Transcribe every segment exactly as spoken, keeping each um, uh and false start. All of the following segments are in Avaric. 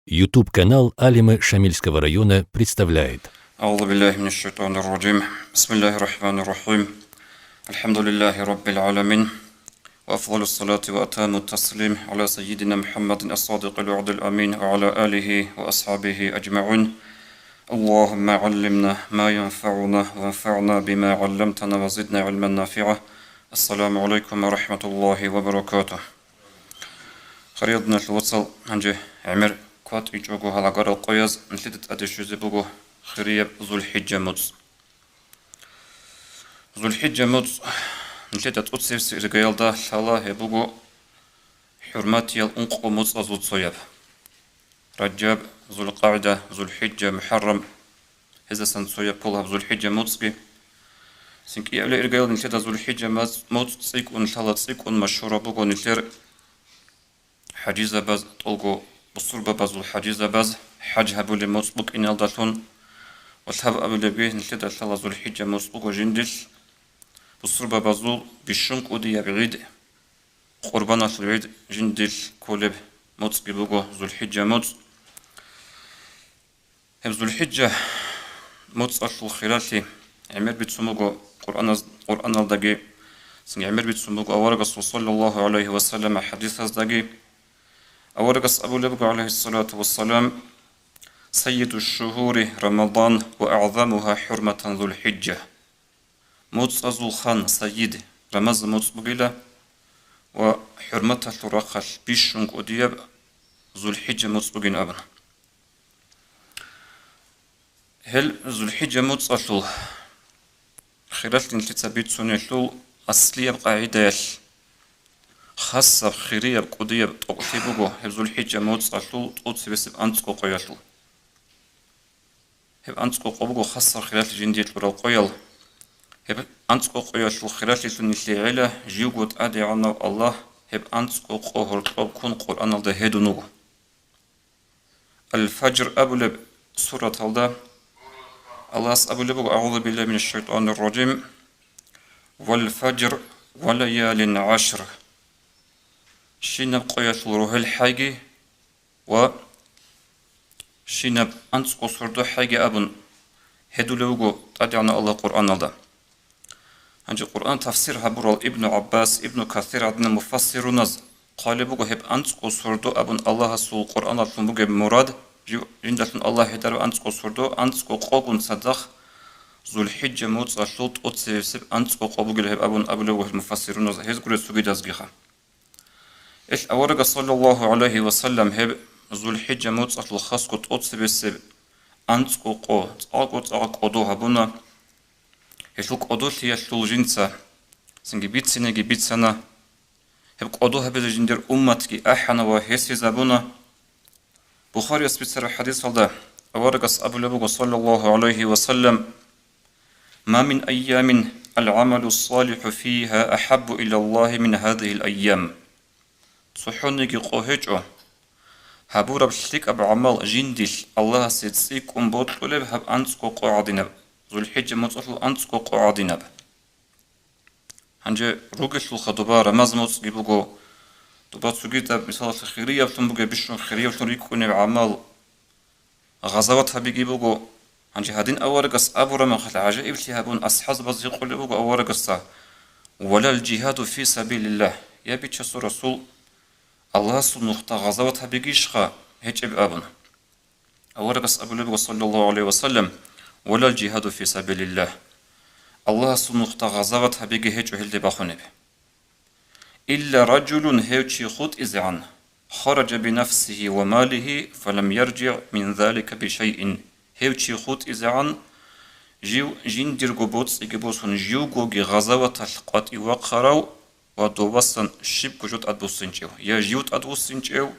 YouTube-канал Алимы Шамильского района представляет. أعوذ بالله من الشيطان الرجيم. بسم الله الرحمن الرحيم. الحمد لله رب العالمين. وأفضل الصلاة وأتم التسليم على سيدنا محمد الصادق الوعد الأمين وعلى آله وأصحابه أجمعين. اللهم علمنا ما ينفعنا وانفعنا بما علمتنا وزدنا علما نافعا. السلام عليكم ورحمة الله وبركاته. Хириял диналъул вацал, гьанже гӀемер кватӀичӀого гьалагарал къояз нилъеда тӀаде щвезе буго хирияб ЗулхӀиджа муцӀ. ЗулхӀиджа муцӀ нилъеда тӀоцебесеб иргаялда лъала, гьеб буго хӀурматиял ункъо муцӀазул цояб. Раджаб, ЗулкъагӀда, ЗулхӀиджа, МухӀаррам, гьездасан цояб ккола гьаб ЗулхӀиджа муцӀги. Цин кӀиабилеб иргаялда нилъеда ЗулхӀиджа мац-, муцӀ цӀикӀкӀун лъала, цӀикӀкӀун машгьураб буго нилъер хӀажизабаз, тӀолго бусурбабазул хӀажизабаз хӀаж гьабулеб муцӀ букӀиналдалъун. Ва лъабабилебги нилъеда лъала ЗулхӀиджа муцӀ буго жиндилъ бусурбабазул бищун кӀудияб гӀид, Къурбаналъул гӀид жиндилъ кколеб муцӀги буго ЗулхӀиджа муцӀ. Гьеб ЗулхӀиджа муцӀалъул хиралъи гӀемер бицун буго Къуръаназ-, Къуръаналдаги, цинги гӀемер бицун буго аварагасул саллаллагьу гӀалайгьи ва саллама хӀадисаздаги. Аварагас абулеб буго, гӀалайгьиссалату вассалам: «Саййиду шшугьури Рамадан ва агӀзамугьа хӀурматан ЗулхӀиджа». МуцӀазул хан, сайид, Рамазан муцӀ бугила ва хӀурматалъул рахъалъ бищун кӀудияб ЗулхӀиджа муцӀ бугин абун. Гьел ЗулхӀиджа муцӀалъул хиралъи нилъеца бицунелъул аслияб къагӀидаялъ хасаб, хирияб, кӀудияб тӀокӀлъи буго гьеб ЗулхӀиджа муцӀалъул тӀоцебесеб анцӀго къоялъул. Гьеб анцӀго къо буго хасаб хиралъи жиндие кьурал къоял. Гьеб анцӀго къоялъул хиралъилъун нилъее гӀела живго ТӀадегӀанав Аллагь гьеб анцӀго къо гьоркьоб ккун Къуръаналда гьедун вуго. Аль-Фаджр абулеб сураталда Аллагьас абулеб буго: «АгӀузу биллагьи минаш шайтанир ражим. Валь-фаджр ва лаялин гӀашр». Щинаб къоялъул рогьел хӀайги ва щинаб анцӀго сордо хӀайги абун гьедулев вуго ТӀадегӀанав Аллагь Къуръаналда. Гьанже Къуръан тафсир гьабурал Ибну ГӀаббас, Ибну Касир гӀадинал муфассируназ хъвалеб буго, гьеб анцӀго сордо абун Аллагьасул Къуръаналъун бугеб мурад, жив-, жиндалъун Аллагь гьедарав анцӀго сордо, анцӀго къогун цадахъ ЗулхӀиджа муцӀалъул тӀоцебесеб анцӀго къо бугила гьеб абун абулеб буго гьел муфассируназ, гьез гуреб цогидазгиха. Ил аварагас, саллаллагьу гӀалайгьи ва саллам, гьеб ЗулхӀиджа муцӀалъул хасго тӀоцебесеб анцӀго къо, цӀакъго-цӀакъ кӀодо гьабуна. Гьелъул кӀодолъиялъул жинца цинги бицинеги бицана. Гьеб кӀодо гьабизе жиндир умматги ахӀана ва гьесизабуна. Бухарияс бицараб хӀадисалда аварагас абулеб буго, саллаллагьу гӀалайгьи ва саллам: «Ма мин айямин аль-гӀамалу ссалихӀу фигьа ахӀаббу илаллагьи мин гьазигьил айям». ЦохӀониги къо гьечӀо, гьабураб лъикӀаб гӀамал жиндилъ Аллагьасе цӀикӀкӀун бокьулеб гьаб анцӀго къо гӀадинаб, ЗулхӀиджа муцӀалъул анцӀго къо гӀадинаб. Гьанже ругелъулха доба Рамазан муцӀги буго, доба цогидаб, мисалалъе, хирияблъун бугеб, бищун хирияблъун рикӀкӀунеб гӀамал, гъазават гьабиги буго. Гьанже гьадин аварагас абураб мехалъ гӀажаиблъи гьабун, асхӀабзабаз гьикъулеб буго аварагасда: «Валал жигьаду фи сабилиллагь, я Бичасул Расул, Аллагьасул нухда гъазават гьабигищха?» — гьечӀеб абун. Аварагас абулеб буго, саллаллагьу гӀалайгьи ва саллам: «Валал жигьаду фи сабилиллагь». Аллагьасул нухда гъазават гьабиги гьечӀо гьелде бахунеб. «Илла ражулун», гьев чи хутӀизегӀан, «хараджа бинафсигьи ва малигьи, фалам яржигӀ мин залика бишайин», гьев чи хутӀизегӀан, жив жиндирго боцӀиги босун, живгоги гъазаваталъ къватӀив вахъарав ва довасан щибго жо тӀадбуссинчӀев, я жив тӀадвуссинчӀев,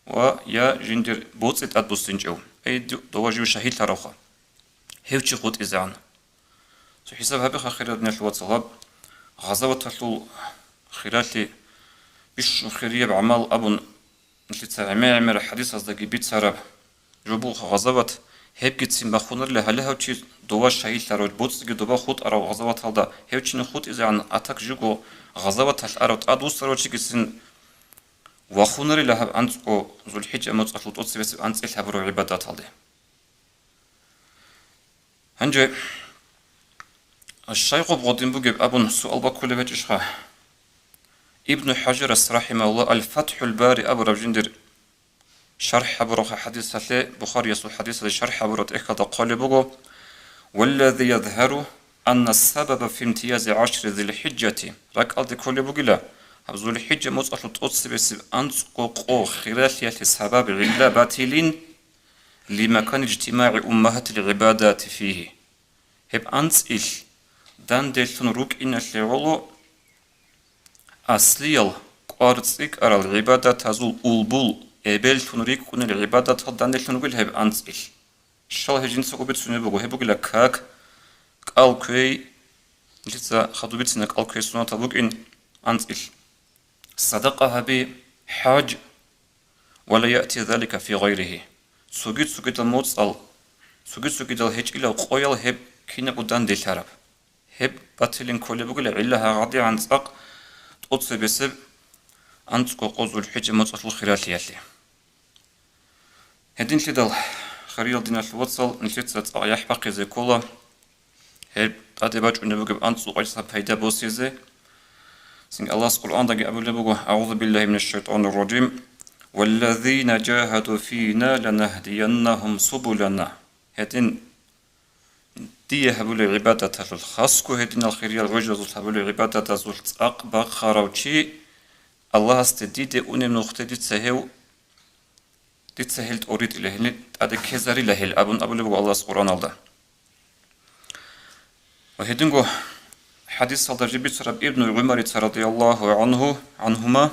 ва я жиндир боцӀи тӀадбуссинчӀев, ай, ду-, дова жив шагьидлъаравха, гьев чи хутӀизегӀан. Цо хӀисаб гьабиха, хириял диналъул вацал, гьаб гъазаваталъул хиралъи бищун хирияб гӀамал абун, нилъеца гӀемер-гӀемер хӀадисаздаги бицараб жо бугоха гъазават, гьебгицин бахунарила гьале гьав чи дова шагьидлъарав, боцӀиги доба хутӀарав гъазаваталда, гьев чини хутӀизегӀан, а так живго гъазаваталъ арав, тӀадвуссарав чигицин вахунарила гьаб анцӀго ЗулхӀиджа моцӀалъул тӀоцебесеб анцӀил гьабураб гӀибадаталде. Гьанже щайгъуб гъодин бугеб абун суал баккулеб гьечӀищха? Ибну ХӀажарас, рахӀимагьуллагь, Аль-ФатхӀул Бари абураб жиндир шархӀ гьабурабха хӀадисалъе, Бухариясул хӀадисалде шархӀ гьабураб тӀехьалда хъвалеб буго: «Валлази язгьару анна сабаба фи имтиязи гӀашри ЗилхӀиджати», ракӀалде кколеб бугила, гьаб ЗулхӀиджа моцӀалъул тӀоцебесеб анцӀго къо хиралъиялъе сабаб гӀилла батилин, лимакани иджтимагӀи уммагьатил гӀибадати фигьи. Гьеб анцӀил данделъун рукӀиналъе гӀоло аслиял кӀвар цӀикӀкӀарал гӀибадатазул улбул, эбеллъун рикӀкӀунел гӀибадатал данделъун ругел гьеб анцӀил. Щал гьеб жинцаго бицунеб буго, гьеб бугила как, кӀал кквей, нилъеца хадуб бицина кӀал кквей сунатаб букӀин анцӀил. Садакъа гьаби, хӀаж, ва ла яъти залика фи гъайригьи. Цоги-цогидал моцӀал, цоги-цогидал гьечӀилал къоял гьеб кинабго данделъараб. Гьеб батилин кколеб бугила гӀилла гьагъадигӀан цӀакъ тӀоцебесеб анцӀго къо ЗулхӀиджа моцӀалъул хиралъиялъе. Гьединлъидал, хириял диналъул вацал, нилъеца цӀакъ яхӀ бахъизе ккола гьеб тӀаде бачӀунеб бугеб анцӀго къоялъ пайда босизе. Цинги Аллагьас Къуръандаги абулеб буго: «АгӀузу биллагьи минаш шайтӀанир ражим. Валлазина жагьаду фина ланагьдияннагьум субулана». Гьедин дие гьабулеб гӀибадаталъул, хасго гьединал хириял гӀужазул гьабулеб гӀибадатазул цӀакъ бахъарав чи, Аллагьасде диде унеб нухде дица гьев, дица гьел тӀоритӀила, гьел тӀаде ккезарила гьел абун абулеб буго Аллагьас Къуръаналда. Ва гьединго хӀадисалда жиб бицараб Ибну ГӀумарица радияллагьу гӀангьу, гӀангьума,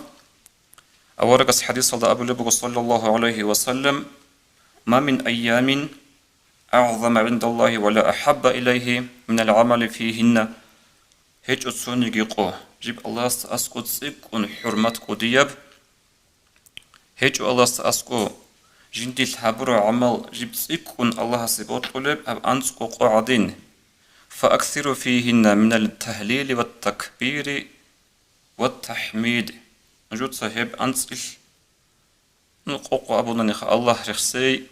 аварагас хӀадисалда абулеб буго, саллаллагьу гӀалайгьи ва саллам: «Ма мин айямин агӀзама гӀиндаллагьи ва ла ахӀабба илайгьи минал гӀамали фигьинна». ГьечӀо цониги къо, жиб Аллагьасда аскӀо цӀикӀкӀун хӀурмат кӀудияб, гьечӀо Аллагьасда аскӀо жиндилъ гьабураб гӀамал жиб цӀикӀкӀун Аллагьасе бокьулеб гьаб анцӀго къо гӀадин. «Фааксиру фигьинна минал тагьлили ва такбири ва тахӀмид». Нужеца гьеб анцӀил, ну, къо-къо абунаниха, Аллагь рехсей,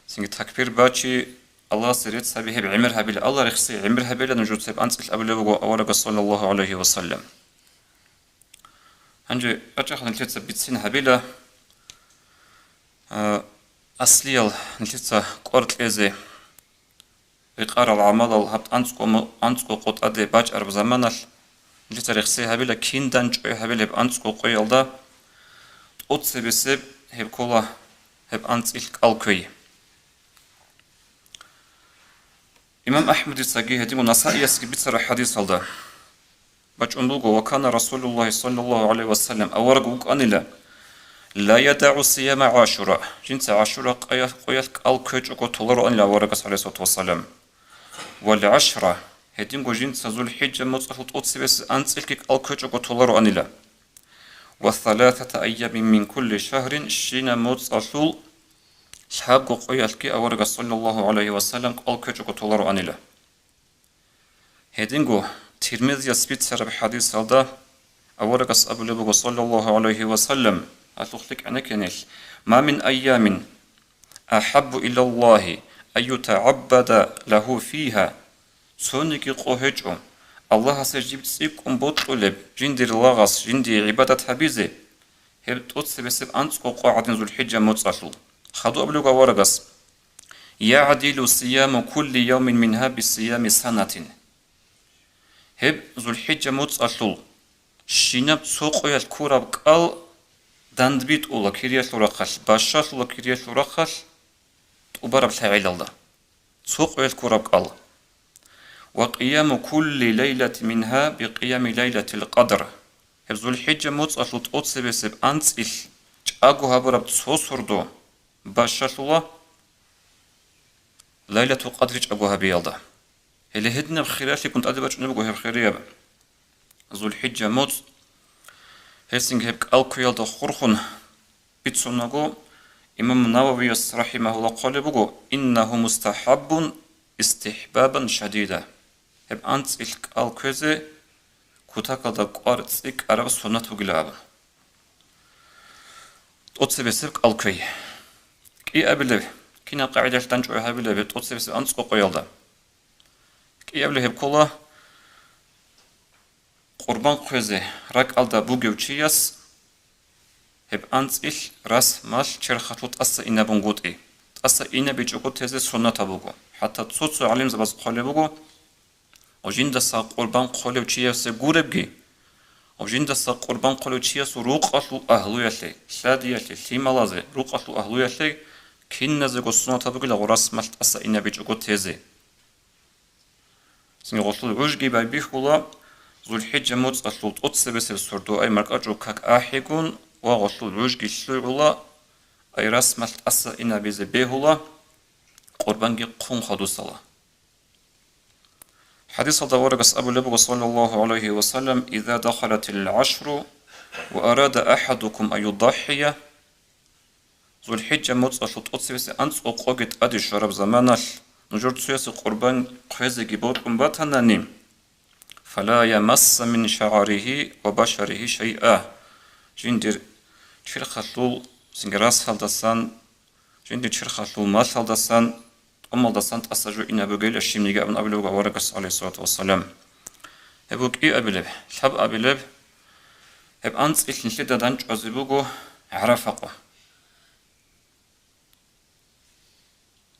цинги такбир бачи, Аллагьасе рецц гьаби, гьеб гӀемер гьабила, Аллагь рехсей, гӀемер гьабила нужеца гьеб анцӀил абулеб буго аварагас, саллаллагьу гӀалайгьи ва саллам. Гьанже бачӀаха нилъеца бицин гьабила, а, аслиял нилъеца кӀвар кьезе рекъарал гӀамалал гьаб анцӀго мо-, анцӀго къо тӀаде бачӀараб заманалъ нилъеца рехсей гьабила, киндан чӀвай гьабила гьеб анцӀго къоялда тӀоцебесеб гьеб ккола гьеб анцӀил кӀал кквей. Имам АхӀмадицаги гьединго Насаиясги бицараб хӀадисалда бачӀун буго: «Ва кана Расулуллагьи саллаллагьу гӀалайгьи ва саллам», авараг вукӀанила, «ла ядагӀу сияма ГӀашура», жинца ГӀашура къая-, къоялъ кӀал кквечӀого толароанила аварагас, гӀалайгьиссалату вассалам, «вал гӀашра», гьединго жинца ЗулхӀиджа моцӀалъул тӀоцебесеб анцӀилъги кӀал кквечӀого толароанила. «Ва саласата айямин мин кулли шагьрин», щинаб моцӀалъул лъабго къоялъги аварагас, саллаллагьу гӀалайгьи ва саллам, кӀал кквечӀого толароанила. Гьединго Тирмизияс бицараб хӀадисалда аварагас абулеб буго, саллаллагьу гӀалайгьи ва саллам, гьалъухъ лъикӀ гӀенеккенилъ: «Ма мин айямин ахӀаббу илаллагьи ан ютагӀаббада лагьу фигьа». Цониги къо гьечӀо, Аллагьасе жиб цӀикӀкӀун бокьулеб жиндир лагъас жиндие гӀибадат гьабизе, гьеб тӀоцебесеб анцӀго къо гӀадин ЗулхӀиджа моцӀалъул. Хадуб абулеб аварагас: «ЯгӀдилу сияму кулли явмин мингьа бисиями санатин». Гьеб ЗулхӀиджа моцӀалъул щинаб цо къоялъ ккураб кӀал дандбитӀула кириялъул рахъалъ, бащалъула кириялъул рахъалъ тӀубараб лъагӀелалда. Цо къоялъ ккураб кӀал. «Ва къияму кулли лайлати мингьа бикъиями лайлатил къадр». Гьеб ЗулхӀиджа моцӀалъул тӀоцебесеб анцӀилъ чӀаго гьабураб цо сордо бащалъула Лайлатул Къадри чӀаго гьабиялда. Гьеле гьединаб хиралъиккун тӀаде бачӀунеб буго гьеб хирияб ЗулхӀиджа моцӀ. Гьесинги гьеб кӀал кквеялда хурхун бицунаго, имам Нававияс, рахӀимагьуллагь, хъвалеб буго: «Иннагьу мустахӀаббун истихӀбабан шадида». Гьеб анцӀилъ кӀал кквезе кутакалда кӀвар цӀикӀкӀараб суннат бугила абун. ТӀоцебесеб кӀал кквей. КӀиабилеб, кинаб къагӀидалъ данчӀвай гьабилеб гьеб тӀоцебесеб анцӀго къоялда? КӀиабилеб гьеб ккола, къурбан хъвезе ракӀалда бугев чияс гьеб анцӀил рас-мал черхалъул тӀаса инабунгутӀи, тӀаса инабичӀого тезе суннатаб буго. ХӀатта цо-цо гӀалимзабаз хъвалеб буго, ва жиндаса къурбан хъвалев чиясе гуребги, ва жиндаса къурбан хъвалев чиясул рукъалъул агьлуялъе, лъадиялъе, лъималазе, рукъалъул агьлуялъе киназего суннатаб бугила гъурас-мал тӀаса инабичӀого тезе. Цинги гъолъул гӀужги байбихьула, ЗулхӀиджа моцӀалъул тӀоцебесеб сордо ай маркӀачӀул как ахӀигун ва гъолъул гӀужги лъугӀула, ай рас-мал тӀаса инабизе бегьула, къурбанги хъун хадусала. ХӀадисалда аварагас абулеб буго, саллаллагьу гӀалайгьи ва саллам: «Иза дахалатил гӀашру ва арада ахӀадукум ан юдахӀия», ЗулхӀиджа моцӀалъул тӀоцебесеб анцӀго къоги тӀаде щвараб заманалъ нужер цоясе къурбан хъвезеги бокьун батанани, «фала ямасса мин шагӀаригьи ва башаригьи шайъа», жиндир черхалъул, цинги расалдасан, жиндир черхалъул малъалдасан, тӀомалдасан тӀаса жо инабугейилан щибниги абун абулеб буго аварагас, гӀалайгьиссалату вассалам. Гьеб буго кӀиабилеб, лъабабилеб, гьеб анцӀил нилъеда данчӀвазе буго ГӀарафа къо.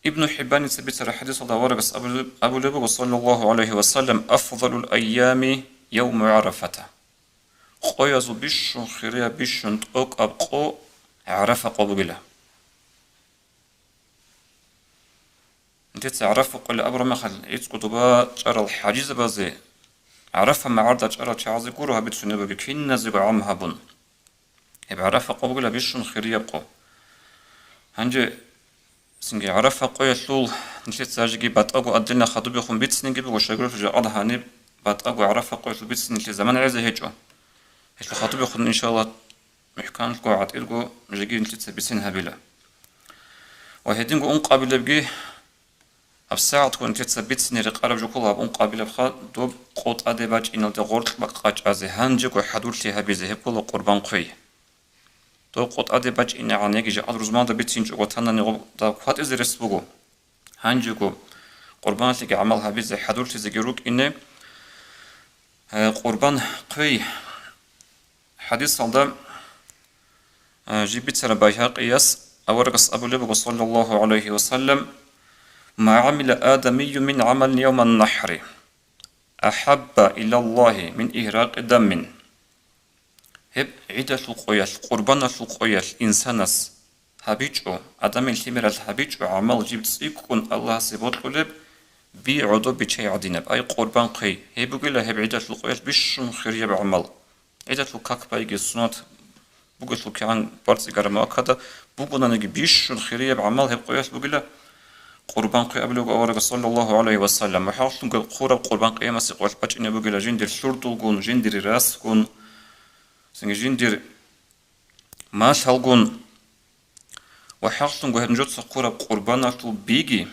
Ибну ХӀиббаница бицараб хӀадисалда аварагас абулеб-, абулеб буго, саллаллагьу гӀалайгьи ва саллам: «Афзалул айями явму ГӀарафата». Къоязул бищун хирияб, бищун тӀокӀаб къо ГӀарафа къо бугила. Нилъеца ГӀарафа къоялъ абураб мехалъ, гӀицӀго доба чӀарал хӀажизабазе, ГӀарафа магӀарда чӀарал чагӀазе гуро гьабицунеб бугеб, киназего гӀам гьабун. Гьеб ГӀарафа къо бугила бищун хирияб къо. Гьанже цинги ГӀарафа къоялъул нилъеца гьажиги батӀаго отдельно хадубехун бицинеги буго, щайгурелъул жакъа гьаниб батӀаго ГӀарафа къоялъул бицин нилъее заман гӀезе гьечӀо. Гьелъул хадубехун, иншаллагь, мухӀканлъго, гӀатӀирго жеги нилъеца бицин гьабила. Ва гьединго ункъабилебги, гьабсагӀатго нилъеца бицине рекъараб жо ккола гьаб ункъабилебха, доб къо тӀаде бачӀиналде гъоркь бакъ къачӀазе, гьанжего хӀадурлъи гьабизе, гьеб ккола къурбан хъвей. Доб къо тӀаде бачӀинегӀан яги жакъа рузманалда бицинчӀого танани гъоб доб кватӀизе рес буго. Гьанжего къурбаналъеги гӀамал гьабизе, хӀадурлъизеги рукӀине, э, къурбан хъвей. ХӀадисалда, э, жиб бицараб Байгьакъияс аварагас абулеб буго, саллаллагьу гӀалайгьи ва саллам: «Ма гӀамила адамийю мин гӀамалин явман нахӀри ахӀабба илаллагьи мин игьракъи даммин». Гьеб гӀидалъул къоялъ, къурбаналъул къоялъ инсанас гьабичӀо, Адамил лъимералъ гьабичӀо гӀамал жиб цӀикӀкӀун Аллагьасе бокьулеб, би гӀодобиччай гӀадинаб, ай къурбан хъвей, гьеб бугила гьеб гӀидалъул къоялъ бищун хирияб гӀамал. ГӀидалъул как байги сунат бугелъул кигӀан барцӀигараб муаккада бугонаниги, бищун хирияб гӀамал гьеб къоялъ бугила къурбан хъвей абулеб аварагас, саллаллагьу гӀалайгьи ва саллам. Ва хӀаллъунго хъураб къурбан къиямасе къоялъ бачӀинеб бугила жиндир лъурдулгун, жиндир расгун, цинги жиндир малъалгун. Ва хӀаллъунго гьеб нужеца хъураб къурбаналъул биги,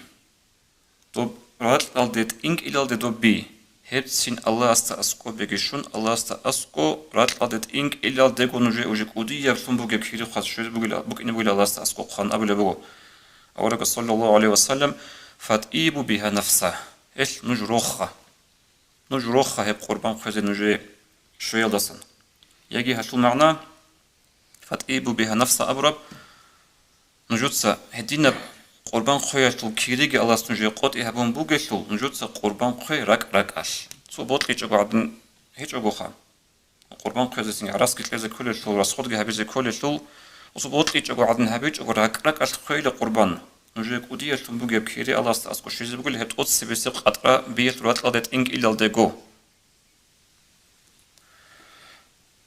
доб ракьалде тӀинкӀилалде доб би, гьебцин Аллагьасда аскӀобе бегишун, Аллагьасда аскӀо ракьалде тӀинкӀилалдего нужее уже кӀудияблъун бугеб кири хъваз щвезе бугила, букӀине бугила Аллагьасда аскӀо хъван абулеб буго аварагас, саллаллагьу гӀалайгьи ва саллам: «ФатӀибу бигьа нафса», гьелъ нуж рохха. Нуж рохха гьеб къурбан хъвезе нужее щвеялдасан. Яги гьалъул магӀна, «ФатӀибу бигьа нафса» абураб, нужеца гьединаб къурбан хъвеялъул кириги Аллагьас нужее къотӀи гьабун бугелъул, нужеца къурбан хъвей ракӀ-ракӀалъ. Цо бокьичӀого гӀадин гьечӀогоха. Къурбан хъвезецин гӀарасги кьезе кколелъул, расходги гьабизе кколелъул, цо бокьичӀого гӀадин гьабичӀого, ракӀ-ракӀалъ хъвейила къурбан. Нужее кӀудиялъун бугеб кири Аллагьасда аскӀо щвезе бугила гьеб тӀоцебесеб къатӀра биялъул ракьалде тӀинкӀилалдего.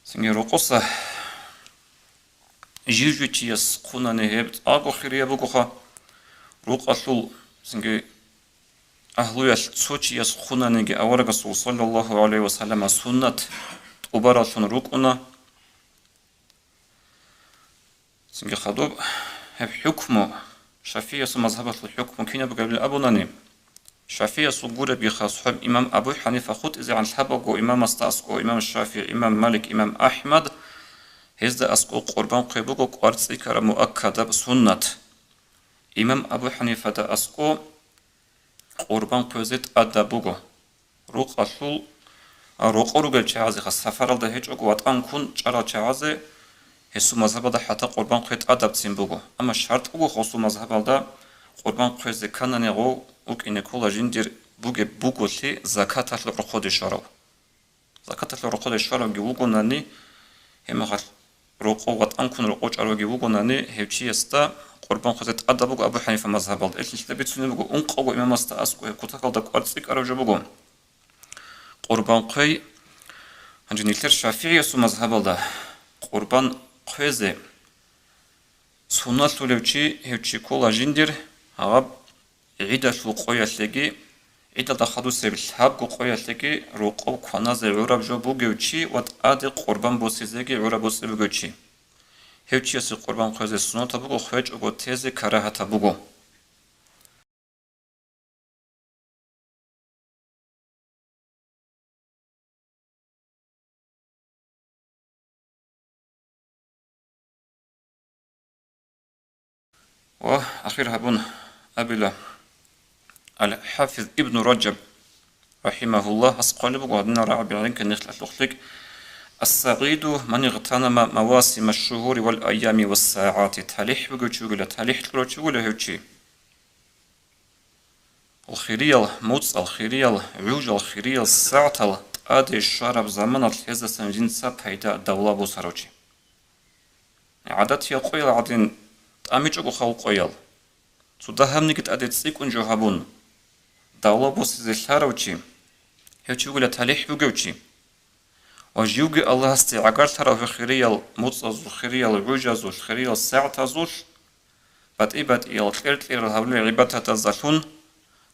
Цинги рокъоса жив-жив чияс хъунани гьеб цӀакъго хирияб бугоха, рукъалъул цинги агьлуялъ цо чияс хъунаниги аварагасул, саллаллагьу гӀалайгьи ва саллама, суннат тӀубараллъун рукӀуна. Цинги хадуб, гьеб хӀукму, шафиясул мазгьабалъул хӀукму кинаб бугебилан абунани, шафиясул гуребги хасхӀеб имам Абу ХӀанифа хутӀизегӀан лъабаго имамасда аскӀо, имам ШафигӀи, имам Малик, имам АхӀмад, Гьезда аскӀов къурбан хъвей буго кӀварцӀикараб муаккадаб суннат. Имам Абу ХӀанифада аскӀов къурбан хъвезе тӀадаб буго. Рукъалъул, а, рокъор ругел чагӀазеха, сафаралда гьечӀого ватӀан ккун чӀарал чагӀазе гьесул мазгьабалда хӀатта къурбан хъвей тӀадабцин буго. Амма шартӀ буго гьесул мазгьабалда къурбан хъвезе кканани гъов вукӀине ккола жиндир бугеб буголъи закаталъул рохъоде щварав. Закаталъул рохъоде щваравги вугонани, гьемахалъ рокъов ватӀан ккун рокъов чӀаравги вугонани, гьев чиясда къурбан хъвезе тӀадаб буго Абу ХӀанифа мазгьабалда. Гьелъ нилъеда бицунеб буго, ункъавго имамасда аскӀов гьеб кутакалда кӀвар цӀикӀкӀараб жо буго. Къурбан хъвей, гьанже нилъер ШафигӀиясул мазгьабалда къурбан хъвезе сунналъулев чи, гьев чи ккола жиндир гьаб гӀидалъул къоялъеги, гӀидалда хадусеб лъабго къоялъеги рокъов кваназе гӀураб жо бугев чи ва тӀаде къурбан босизеги гӀураб боцӀи бугев чи. Гьев чиясе къурбан хъвезе суннатаб буго, хъвечӀого тезе карагьатаб буго. Ва ахир гьабун абила, Ал-ХӀафиз Ибну Раджаб, рахӀимагьуллагь, гьас хъвалеб буго гьадинал рагӀаби гӀадинкан нилъ алъухълъи: «Ас-сагӀиду ман игътанама мавасима шугьури вал айями ва сагӀати». ТалихӀ бугев чи вугила, талихӀ кьурав чи вугила гьев чи. Хириял муцӀал, хириял гӀужал, хириял сагӀатал тӀаде щвараб заманалъ гьездасан жинца пайда, давла босарав чи. ГӀадатиял къоял гӀадин тӀамичӀого хал къоял, цо дагьабниги тӀаде цӀикӀкӀун жо гьабун, давла босизе лъарав чи, гьев чи вугила талихӀ бугев чи. Ва живги Аллагьасде гӀагарлъарав гьев хириял муцӀазул, хириял гӀужазул, хириял сагӀатазул, батӀи-батӀиял, кьер-кьерал гьабулел гӀибадатаздалъун,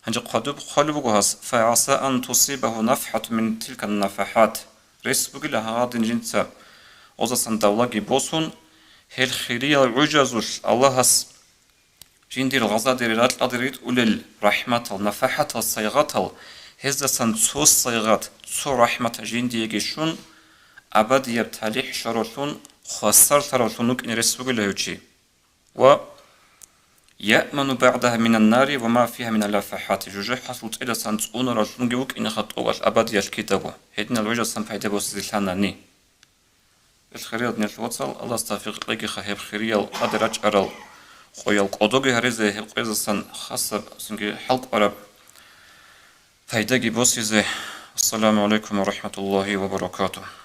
гьанже хъвадуб хъвалеб буго гьас: «Фа гӀаса ан тусибагьу нафхӀатун мин тилкан нафахӀат». Рес бугила гьагъадин жинца гъозасан давлаги босун, гьел хириял гӀужазулъ Аллагьас жиндир гъазадере ракьалде ритӀулел рахӀматал, нафахӀатал, сайгъатал, гьездасан цо сайгъат, цо рахӀмат жиндиеги щун, абадияб талихӀ щваравлъун, хвасарлъаравлъун вукӀине рес бугила гьев чи. Ва: «Яъману багӀдагьа минан нари ва ма фигьа минал лафахӀати», жужахӀалъул цӀидасан цӀунаравлъунги вукӀинеха тӀокӀалъ абадиялъ кидаго, гьединал гӀужасан пайда босизе лъанани. Ил хириял диналъул вацал, Аллагьас тавфикъ кьегиха гьеб хириял тӀаде рачӀарал къоял кӀодоги гьаризе, гьеб къоязасан хасаб цинги хӀалкӀвараб пайдаги босизе. Ассаламу гӀалайкум ва рахӀматуллагьи ва баракатугь.